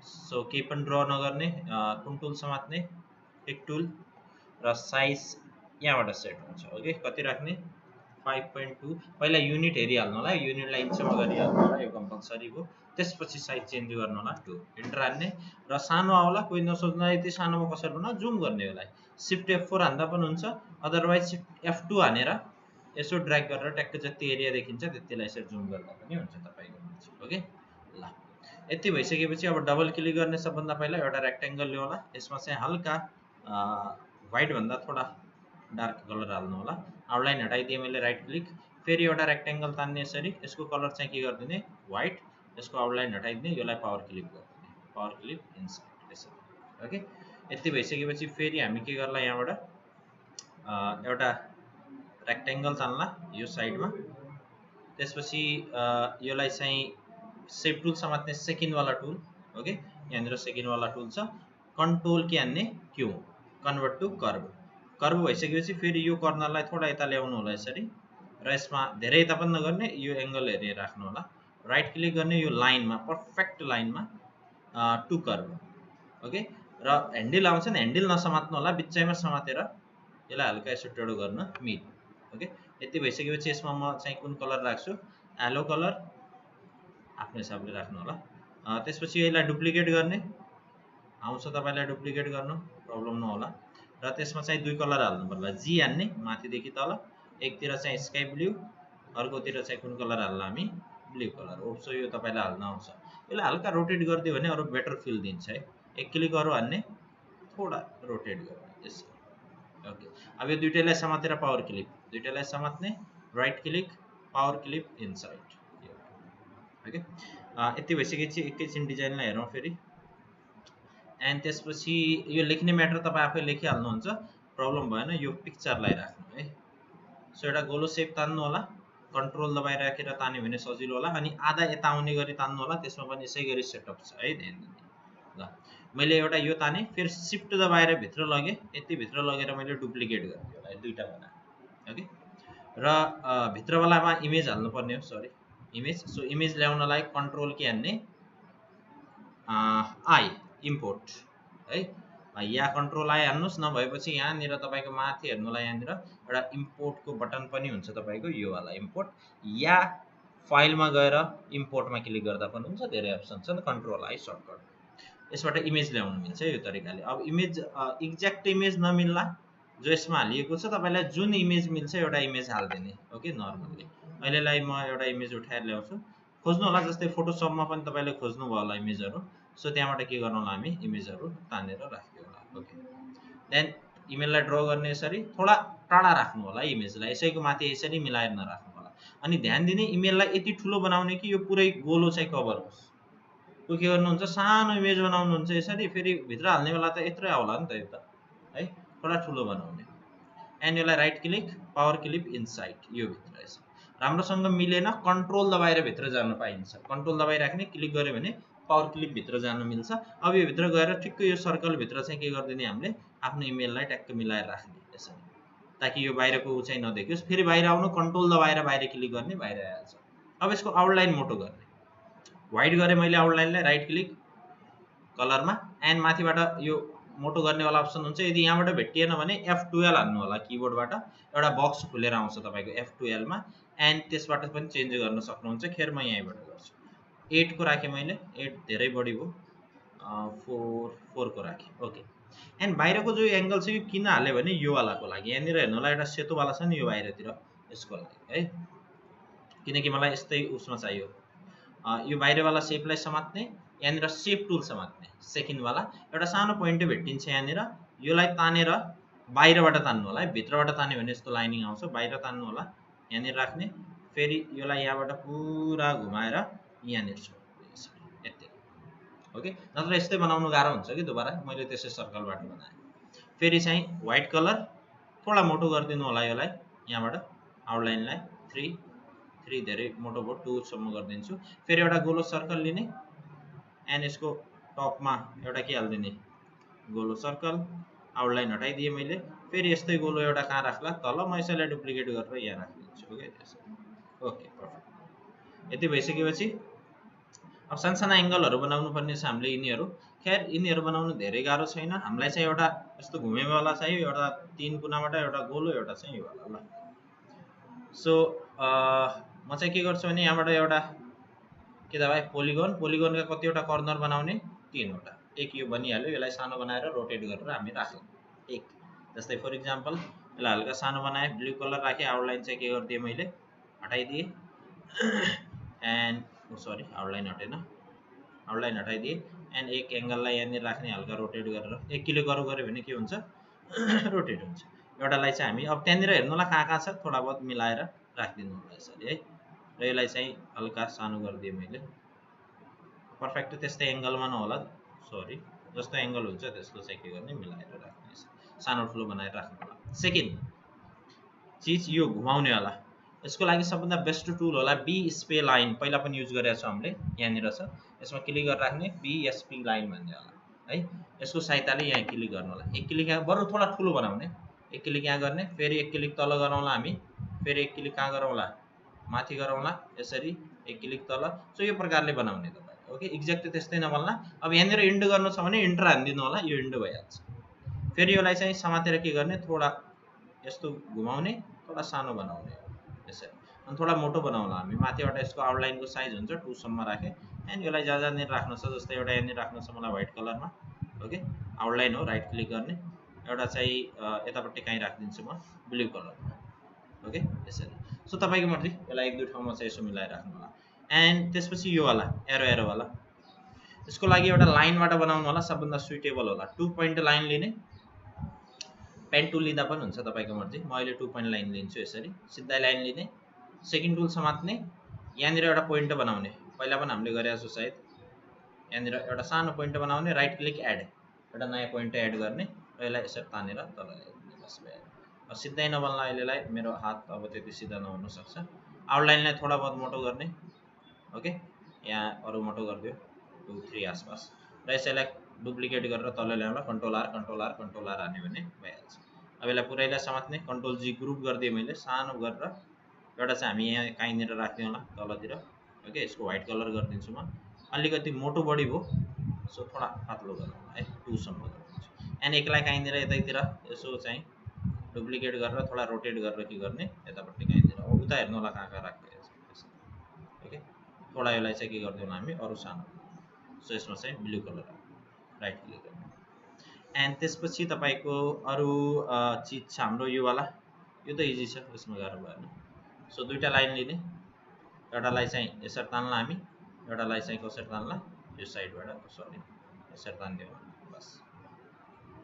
So केही पनि draw नगर्ने, कुन टुल समात्ने, पिक टुल र साइज यहाँबाट सेट हुन्छ। ओके, कति राख्ने 5.2। पहिला युनिट हेरिहाल्नु होला, युनिटलाई इन्चमा गरिहाल्नु होला, यो कम्पलसरी हो। त्यसपछि साइज चेन्ज गर्नु होला 2, इन्टर हान्ने र सानो आउला। कोही नसोच्नु यति सानोमा कसरी बनाऊ, जुम गर्ने होला, सिफ्ट F4 हान्दा पनि हुन्छ, अदरवाइज सिफ्ट F2 हानेर यसो ड्र्याग गरेर ट्याक्क जति एरिया देखिन्छ त्यतिलाई यसरी जुम गर्दा पनि हुन्छ तपाईको। ओके ल, यति भइसकेपछि अब डबल क्लिक गर्ने सबभन्दा पहिला एउटा रेक्टेंगल ल्याउ होला, यसमा चाहिँ हल्का व्हाइट भन्दा थोडा डार्क कलर हाल्नु होला। आउटलाइन हटाइदिए मैले, राइट क्लिक, फेरि एउटा रेक्टेंगल तान्ने यसरी, यसको कलर चाहिँ के गरिदिने व्हाइट, यसको आउटलाइन हटाइदिने, यसलाई पावर क्लिक गरिदिने, पावर क्लिक इन्सर्ट यसरी। ओके, यति भइसकेपछि फेरि हामी के गर्ला, यहाँबाट एउटा रेक्टेंगल तान्ला यो साइडमा, त्यसपछि यसलाई चाहिँ सेप टुल समात्ने सेकेन्ड वाला टुल। ओके, यहाँनिर सेकेन्ड वाला टुल छ, कन्ट्रोल के हान्ने Q, convert to curve. Curve भइसकेपछि फेरि यो कर्नरलाई थोडा यता ल्याउनु होला यसरी, र यसमा धेरै यता पनि नगर्ने, यो एंगल हेरेर राख्नु होला। राइट क्लिक गर्ने यो लाइनमा, पर्फेक्ट लाइनमा टु कर्व। ओके, र ह्यान्डल आउँछ नि, ह्यान्डल नसमात्नु होला, बिचैमा समातेर यसलाई हल्का यसो टेढो गर्न मिड। ओके, यति भइसकेपछि यसमा म चाहिँ कुन कलर राख्छु, येलो कलर आफ्नो हिसाबले राख्नु होला। त्यसपछि यसलाई डुप्लिकेट गर्ने आउँछ, तपाईलाई डुप्लिकेट गर्नु प्रब्लम नहोला। र त्यसमा चाहिँ दुई कलर हाल्नु पर्ला, जी हान्ने माथिदेखि तल, एकतिर चाहिँ स्काई ब्लू, अर्कोतिर चाहिँ कुन कलर हाल्ला हामी, ब्लू कलर। सो यो तपाईलाई हाल्न आउँछ। यसलाई हल्का रोटेट गरिदियो भने अरु बेटर फिल दिन्छ है। एक क्लिक अरु हान्ने, थोडा रोटेट गर्ने यसरी। ओके, अब यो दुईटैलाई समातेर पावर क्लिक, दुईटैलाई समात्ने, right click, power click inside. Okay, यति भइसकेपछि एकैछिन डिजाइनलाई हेरौँ फेरि। एन्ड त्यसपछि यो लेख्ने म्याटर तपाई आफै लेखिहाल्नुहुन्छ, प्रब्लम भएन। यो पिक्चरलाई राख्नु है। सो एउटा गोलो शेप तान्नु होला, कन्ट्रोल दबाएर राखेर तान्यो भने सजिलो होला, अनि आधा यता आउने गरी तान्नु होला, त्यसमा पनि यसै गरी सेटअप छ है, ध्यान दिनु। ल, मैले एउटा यो ताने, फेरि शिफ्ट दबाएर भित्र लगे, यति भित्र लगेर मैले डुप्लिकेट गरिदिए होला, दुईटा बनाए। ओके, र भित्रवालामा इमेज हाल्नु पर्ने हो, सरी इमेज। सो इमेज ल्याउनलाई कन्ट्रोल के हान्ने, आई इम्पोर्ट है, या कन्ट्रोल आई हान्नुस्, नभएपछि यहाँनिर तपाईको माथि हेर्नुलाई यहाँनिर एउटा इम्पोर्टको बटन पनि हुन्छ तपाईको, यो वाला इम्पोर्ट, या फाइलमा गएर इम्पोर्टमा क्लिक गर्दा पनि हुन्छ, धेरै अप्सन छन्, कन्ट्रोल आई सर्टकट। यसबाट इमेज ल्याउनु मिल्छ यो तरिकाले। अब इमेज एक्ज्याक्ट इमेज नमिल्ला, जो यसमा हालिएको छ, तपाईलाई जुन इमेज मिल्छ एउटा इमेज हाल्दिने। ओके, नर्मली अहिलेलाई म एउटा इमेज उठाएर ल्याउँछु, खोज्नु होला, जस्तै फोटोसपमा पनि तपाईले खोज्नु भयो होला इमेजहरु। सो त्यहाँबाट के गर्नु होला, हामी इमेजहरु तानेर राख्दियौ होला। ओके, देन इमेजलाई ड्र गर्ने यसरी, थोडा टाढा राख्नु होला इमेजलाई, यसैको माथि यसरी मिलाएर नराख्नु होला। अनि ध्यान दिने, इमेजलाई यति ठुलो बनाउने कि यो पुरै गोलो चाहिँ कभर होस्। को के गर्नुहुन्छ, सानो इमेज बनाउनुहुन्छ यसरी, फेरि भित्र हाल्ने बेला त यत्रै आउला नि त यो त है, थोडा ठुलो बनाउने। एन्ड यसलाई right click, power click inside, यो भित्र यसो राम्रोसँग मिलेन, कन्ट्रोल दबाएर भित्र जान पाइन्छ। कन्ट्रोल दबाइराख्ने, क्लिक गर्यो भने पावर क्लिक भित्र जानु मिल्छ। अब यो भित्र गएर ठिक्क यो सर्कल भित्र चाहिँ के गर्दिने, हामीले आफ्नो इमेजलाई ट्याक्क मिलाएर राख्ने यसरी, ताकि यो बाहिरको उ चाहिँ नदेखियोस्। फेरि बाहिर आउनु, कन्ट्रोल दबाएर बाहिर क्लिक गर्ने, बाहिर आइहाल्छ। अब यसको आउटलाइन मोटो गर्ने, व्हाइट गरे मैले आउटलाइनलाई, राइट क्लिक कलरमा, एन्ड माथिबाट यो मोटो गर्ने वाला अप्सन हुन्छ। यदि यहाँबाट भेटिएन भने F12 हान्नु होला किबोर्डबाट, एउटा बक्स खुलेर आउँछ तपाईको F12 मा, एन्ड त्यसबाट पनि चेन्ज गर्न सक्नुहुन्छ। खेर म यहीँबाट गर्छु, 8 को राखे मैले, 8 धेरै बढी भयो, 4 को राखे। ओके, एन्ड बाहिरको जो एंगल छ यो किन हाले भने यो वालाको लागि, यहाँनिर हेर्नु होला एउटा सेतो वाला छ नि यो बाहिरतिर, यसको लागि है, किनकि मलाई यस्तै उसमा चाहियो। यो बाहिरवाला शेपलाई समात्ने, यहाँनिर शेप टुल समात्ने, सेकेन्ड वाला एउटा सानो पोइन्ट भेटिन्छ यहाँनिर, योलाई तानेर बाहिरबाट तान्नु होला है, भित्रबाट तान्यो भने यस्तो लाइनिङ आउँछ, बाहिर तान्नु होला, यहाँनिर राख्ने, फेरि योलाई यहाँबाट पुरा घुमाएर यहाँनिर छोड्नु यसरी, यति। ओके, नत्र यस्तै बनाउनु गाह्रो हुन्छ कि, दोबारा मैले त्यसै सर्कलबाट बनाएँ। फेरि चाहिँ व्हाइट कलर थोडा मोटो गरिदिनु होला योलाई, यहाँबाट आउटलाइनलाई 3 धेरै मोटो भयो, 2 सम्म गरिदिन्छु। फेरि एउटा गोलो सर्कल लिने, एन्ड यसको टपमा एउटा के हाल्दिने, गोलो सर्कल, आउटलाइन हटाइदिए मैले, फेरि यस्तै गोलो एउटा कहाँ राख्ला, तल, म यसैलाई डुप्लिकेट गरेर यहाँ राखिदिन्छु। ओके, त्यसरी। Okay, perfect. यति भइसकेपछि अब सानसाना एङ्गलहरू बनाउनु पर्ने छ हामीले यिनीहरू। खैर यिनीहरू बनाउनु धेरै गाह्रो छैन, हामीलाई चाहिँ एउटा यस्तो घुमेवाला चाहियो, एउटा 3 कुनाबाट एउटा गोलो, एउटा चाहिँ यो वाला ल। सो म चाहिँ के गर्छु भने यहाँबाट एउटा के त भाइ पोलिगोनका कतिवटा कर्नर बनाउने 3वटा, एक यो बनिहाल्यो, यसलाई सानो बनाएर रोटेट गरेर हामी राख्छौँ एक। जस्तै फर इक्जाम्पल यसलाई हल्का सानो बनाएँ, ब्लू कलर राखेँ, आउटलाइन चाहिँ के गरिदिएँ मैले हटाइदिएँ एन्ड सरी आउटलाइन हटेन, आउटलाइन हटाइदिएँ एन्ड एक एङ्गललाई यहाँनिर राख्ने हल्का रोटेट गरेर एक क्लिक गऱ्यो भने के हुन्छ रोटेट हुन्छ। एउटालाई चाहिँ हामी अब त्यहाँनिर हेर्नुलाई कहाँ छ थोडा बहुत मिलाएर राखिदिनु होला यसरी है, र यसलाई चाहिँ हल्का सानो गरिदिएँ मैले, पर्फेक्ट त्यस्तै एङ्गलमा नहोला, सरी जस्तो एङ्गल हुन्छ त्यसको चाहिँ के गर्ने मिलाएर राख्ने, सानो ठुलो बनाएर राख्नु होला। सेकेन्ड चिज यो घुमाउनेवाला, यसको लागि सबभन्दा बेस्ट टुल होला बी स्पे लाइन, पहिला पनि युज गरेका छौँ हामीले, यहाँनिर छ, यसमा क्लिक गरेर राख्ने बीएसपी लाइन भन्ने होला है, यसको सहायताले यहाँ क्लिक गर्नु होला, एक क्लिक यहाँ बरु थोडा ठुलो बनाउने, एक क्लिक यहाँ गर्ने, फेरि एक क्लिक तल गरौँला हामी, फेरि एक क्लिक कहाँ गरौँला माथि गरौँला, यसरी एक क्लिक तल। सो यो प्रकारले बनाउने तपाईँ, ओके एक्ज्याक्ट त्यस्तै नबन्ला। अब यहाँनिर इन्ड गर्नु छ भने इन्टर हानिदिनु होला, यो इन्ड भइहाल्छ। फेरि यसलाई चाहिँ समातेर के गर्ने थोडा यस्तो घुमाउने, थोडा सानो बनाउने यसरी, अनि थोडा मोटो बनाउला हामी, माथिबाट यसको आउटलाइनको साइज हुन्छ 2 सम्म राखेँ एन्ड यसलाई जहाँनिर राख्नु छ, जस्तै एउटा यहाँनिर राख्नु छ मलाई व्हाइट कलरमा, ओके आउटलाइन हो, राइट क्लिक गर्ने, एउटा चाहिँ यतापट्टि कहीँ राखिदिन्छु म ब्लू कलरमा, ओके यसरी। सो तपाईँको मर्जी, यसलाई एक दुई ठाउँमा चाहिँ यसो मिलाएर राख्नु होला। एन्ड त्यसपछि यो वाला एरोवाला, यसको लागि एउटा लाइनबाट बनाउनु होला, सबभन्दा सुइटेबल होला 2 पोइन्ट लाइन लिने, पेन टुल लिँदा पनि हुन्छ तपाईँको मर्जी, म अहिले 2 पोइन्ट लाइन लिन्छु यसरी, सिधै लाइन लिने, सेकेन्ड टुल समात्ने, यहाँनिर एउटा पोइन्ट बनाउने, पहिला पनि हामीले गरेका छौँ सायद, यहाँनिर एउटा सानो पोइन्ट बनाउने, राइट क्लिक एड, एउटा नयाँ पोइन्ट एड गर्ने, र यसलाई यसरी तानेर तल ल्याइदिने, बस भयो। सिधै नबन्ला अहिलेलाई, मेरो हात अब त्यति सिधा नहुनसक्छ, आउटलाइनलाई थोडा बहुत मोटो गर्ने, ओके यहाँ अरू मोटो गरिदियो 2 3 आसपास, र यसैलाई डुप्लिकेट गरेर तल ल्याउँला, कन्ट्रोल आर हान्यो भने भइहाल्छ। अब यसलाई पुरैलाई समात्ने, कन्ट्रोल जी ग्रुप गरिदिएँ मैले सानो गरेर, एउटा चाहिँ हामी यहाँ कहीँनिर राख्दिउँ होला तलतिर, ओके यसको व्हाइट कलर गरिदिन्छु म, अलिकति मोटो बढी भयो सो थोडा पातलो गरौँ है, 2 सम्म गरिदिन्छु एन्ड एकलाई कहीँनिर यतैतिर यसो चाहिँ डुप्लिकेट गरेर थोडा रोटेट गरेर के गर्ने यतापट्टि कहीँनिर, उता हेर्नु होला कहाँ राखिदिएको छ, ओके थोडा यसलाई चाहिँ के गरिदिउँ हामी अरू सानो, सो यसमा चाहिँ ब्लू कलर राइट क्लिक गर्ने एन्ड त्यसपछि तपाईँको अरू चिज छ हाम्रो यो वाला, यो त इजी छ, यसमा गाह्रो भएन। सो दुईवटा लाइन लिने, एउटालाई चाहिँ यसरी तान्ला हामी, एउटालाई चाहिँ कसरी तान्ला यो साइडबाट, सरी यसरी तानिदियो बस,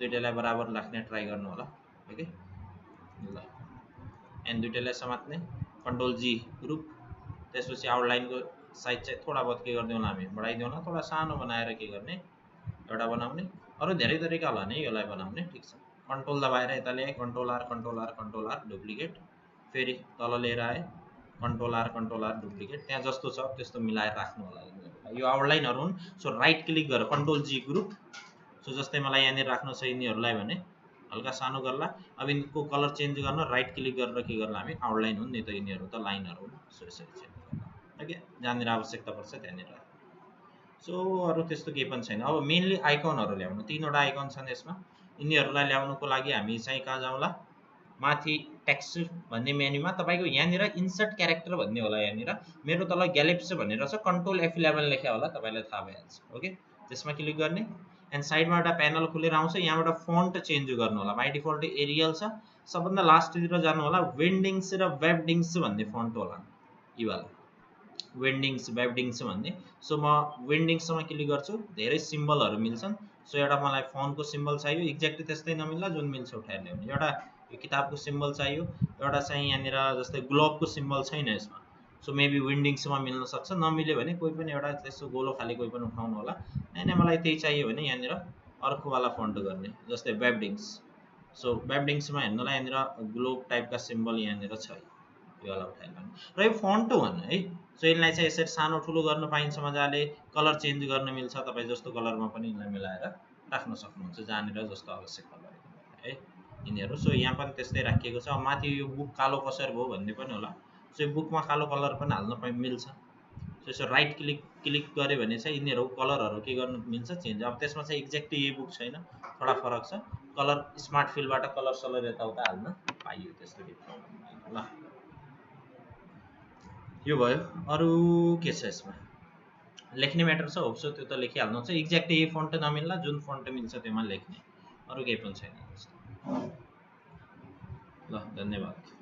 दुईटैलाई बराबर राख्ने ट्राई गर्नु होला, ओके ल एन्ड दुईटैलाई समात्ने, कन्ट्रोल जी ग्रुप, त्यसपछि आउटलाइनको साइज चाहिँ थोडा बहुत के गरिदिउँ होला हामी बढाइदिउँ होला, थोडा सानो बनाएर के गर्ने एउटा बनाउने, अरू धेरै तरिका होला नि यसलाई बनाउने, ठिक छ, कन्ट्रोल दबाएर यता ल्याएँ, कन्ट्रोल आर डुप्लिकेट, फेरि तल लिएर आएँ, कन्ट्रोल आर डुप्लिकेट, त्यहाँ जस्तो छ त्यस्तो मिलाएर राख्नु होला, यो आउटलाइनहरू हुन्। सो राइट क्लिक गरेर कन्ट्रोल जी ग्रुप, सो जस्तै मलाई यहाँनिर राख्नु छ यिनीहरूलाई भने हल्का सानो गर्ला, अब यिनको कलर चेन्ज गर्न राइट क्लिक गरेर के गर्ला हामी, आउटलाइन हुन् नि त यिनीहरू त लाइनहरू हुन्, सो यसरी चेन्ज गर्ला, ओके जहाँनिर आवश्यकता पर्छ त्यहाँनिर। सो अरू त्यस्तो केही पनि छैन। अब मेनली आइकनहरू ल्याउनु, 3वटा आइकन छन् यसमा, यिनीहरूलाई ल्याउनुको लागि हामी चाहिँ कहाँ जाउँला, माथि टेक्स्ट भन्ने मेन्युमा तपाईँको यहाँनिर इन्सर्ट क्यारेक्टर भन्ने होला, यहाँनिर मेरो तल ग्यालेप्स भनेर छ, कन्ट्रोल F11 लेख्या होला, तपाईँलाई थाहा भइहाल्छ, ओके त्यसमा क्लिक गर्ने एन्ड साइडमा एउटा प्यानल खुलेर आउँछ, यहाँबाट फन्ट चेन्ज गर्नु होला, बाइ डिफल्ट एरियल छ, सबभन्दा लास्टतिर जानु होला, वेन्डिङ्स र वेबडिङ्स भन्ने फन्ट होला, यी वाला वेन्डिङ्स वेबडिङ्स भन्ने। सो म वेन्डिङ्समा क्लिक गर्छु, धेरै सिम्बलहरू मिल्छन्, सो एउटा मलाई फोनको सिम्बल चाहियो, एक्ज्याक्ट त्यस्तै नमिल्ला, जुन मिल्छ उठाएर ल्याउने, एउटा यो किताबको सिम्बल चाहियो, एउटा चाहिँ यहाँनिर जस्तै ग्लोबको सिम्बल छैन यसमा, सो मेबी वेन्डिङ्समा मिल्न सक्छ, नमिल्यो भने कोही पनि एउटा त्यस्तो गोलो खाले कोही पनि उठाउनु होला, होइन मलाई त्यही चाहियो भने यहाँनिर अर्कोवाला फन्ट गर्ने, जस्तै वेबडिङ्स, सो वेबडिङ्समा हेर्नुलाई यहाँनिर ग्लोब टाइपका सिम्बल यहाँनिर छ, यो वाला उठाइरहनु, र यो फन्ट हो भने है, सो यसलाई चाहिँ यसरी सानो ठुलो गर्न पाइन्छ मजाले, कलर चेन्ज गर्न मिल्छ, तपाईँ जस्तो कलरमा पनि यसलाई मिलाएर राख्न सक्नुहुन्छ, जहाँनिर जस्तो आवश्यकता परेको है यिनीहरू। सो यहाँ पनि त्यस्तै राखिएको छ। माथि यो बुक कालो कसरी भयो भन्ने पनि होला, सो यो बुकमा कालो कलर पनि हाल्न मिल्छ, त्यसो राइट क्लिक गरे भने चाहिँ यिनीहरू कलरहरू के गर्नु मिल्छ चेन्ज। अब त्यसमा चाहिँ एक्ज्याक्टली यही बुक छैन, थोडा फरक छ। कलर स्मार्ट फिलबाट कलर सलर यताउता हाल्न पाइयो, त्यस्तो केही प्रब्लम छैन ल। यो भयो, अरू के छ यसमा? लेख्ने म्याटर छ, होप्सो त्यो त लेखिहाल्नु छ। एक्ज्याक्टली यही फन्ट नमिल्ला, जुन फन्ट मिल्छ त्यसमा लेख्ने, अरू केही पनि छैन। ल धन्यवाद।